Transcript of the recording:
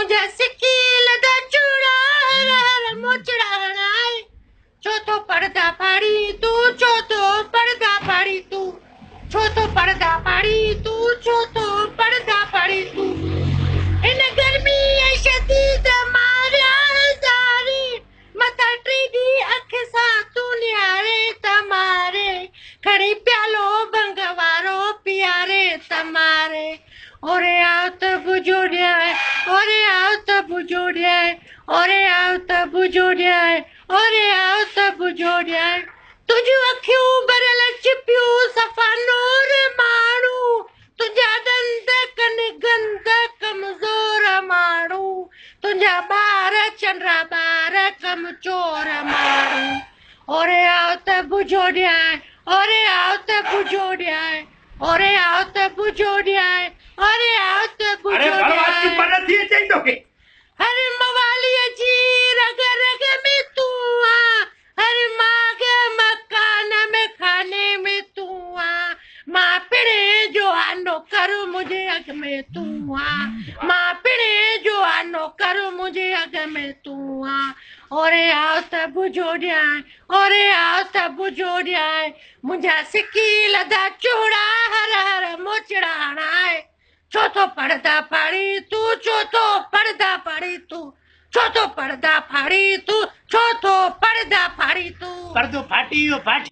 منهنجا سڪي لڌا چوڙا هر هر موچڙا هڻائي. ڇو ٿو پڙدا ڦاڙين تون ڇو ٿو پڙدا ڦاڙين تون ڇو ٿو پڙدا ڦاڙين تون ڇو ٿو پڙدا ڦاڙين تون هن گرمي ۽ شديد ماريا هزارين متان ٽيڏي اک سان تون نهارين ته ماري کڻي پيالو ڀنگ وارو پياري ته ماري اوري آء ته بجو ڏيانء اوري آء ته بجو ڏيانء اوري آء ته بجو ڏيانء اوري آء ته بجو ڏيانء تنهنجون اکيون ڀريل چپيون صفا نور ماڻهو تنهنجا ڏند ڪن گند ڪمزور ماڻهو تنهنجا ٻار چنڊا ٻار ڪم چور ماڻهو اوري آء ته بجو ڏيانء اوري آء ته بجو ڏيانء اوري آء ته بجو ڏيانء اوري آء ته اڙي بجو ڀڙوا چپ ڏيانء نه ٿي اچئي توکي. هر مواليء جي رڳ رڳ ۾ تون آن، هر ماڳ مڪان ۾ خاني ۾ تون آن، مان پڻهين جو آ نوڪر منهنجي اڳ ۾ تون آن، مان پڻهين جو آ نوڪر منهنجي اڳ ۾ تون آن، اوري آء ته بجو ڏيانء، اوري آء ته بجو ڏيانء، منهنجا سڪي لڌا چوڙا هر هر موچڙا هڻائي. ڇو ٿو پڙدا ڦاڙين تون ڇو ٿو پڙدا ڦاڙين تون ڇو ٿو پڙدا ڦاڙين تون ڇو ٿو پڙدا ڦاڙين تون. پردو ڦاٽي ويو ڦاٽي.